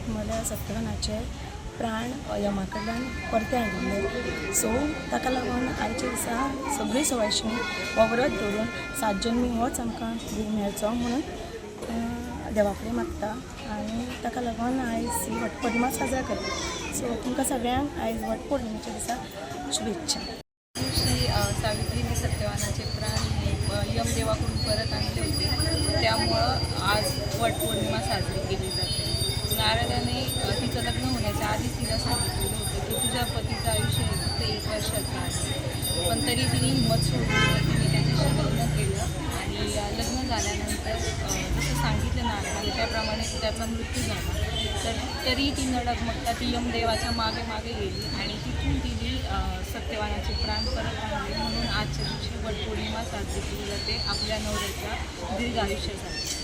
नारद म्हळ्यार सत्यवानाचे प्राण यमा कडल्यान परते हाडिल्ले. सो ताका लागून आयच्या दिसा सगळीं सवायशिणी हो व्रत धरून सात जल्मी होच आमकां घोव मेळचो म्हणून देवा कडेन मागता आनी ताका लागून आयज ही वटपौर्णिमा साजरा करता. सो तुमकां सगळ्यांक आयज वटपौर्णिमेच्या दिसा शुभेच्छा. दिवशी सावित्रीने सत्यवानाचे प्राण हे यमदेवाकडून परत आणले होते, त्यामुळं आज वटपौर्णिमा साजरी केली जाते. नारदाने तिचं लग्न होण्याच्या आधीच तिला सांगितलेलं होतं की तुझ्या पतीचं आयुष्य हे फक्त एक वर्षाचं आहे, पण तरी तिने हिंमत सोडली नाही. तिने त्याच्याशी लग्न केलं आणि लग्न झाल्यानंतर जसं सांगितलं नारदाने त्याप्रमाणे त्याचा मृत्यू झाला. तर तरी ती न डगमगता ती यमदेवाच्या मागे मागे गेली आणि तिथून तिने सत्यवानाचे प्राण परत आणले. म्हणून आजच्या दिवशी वटपौर्णिमा साजरी केली जाते आपल्या नवऱ्याच्या दीर्घ आयुष्यासाठी.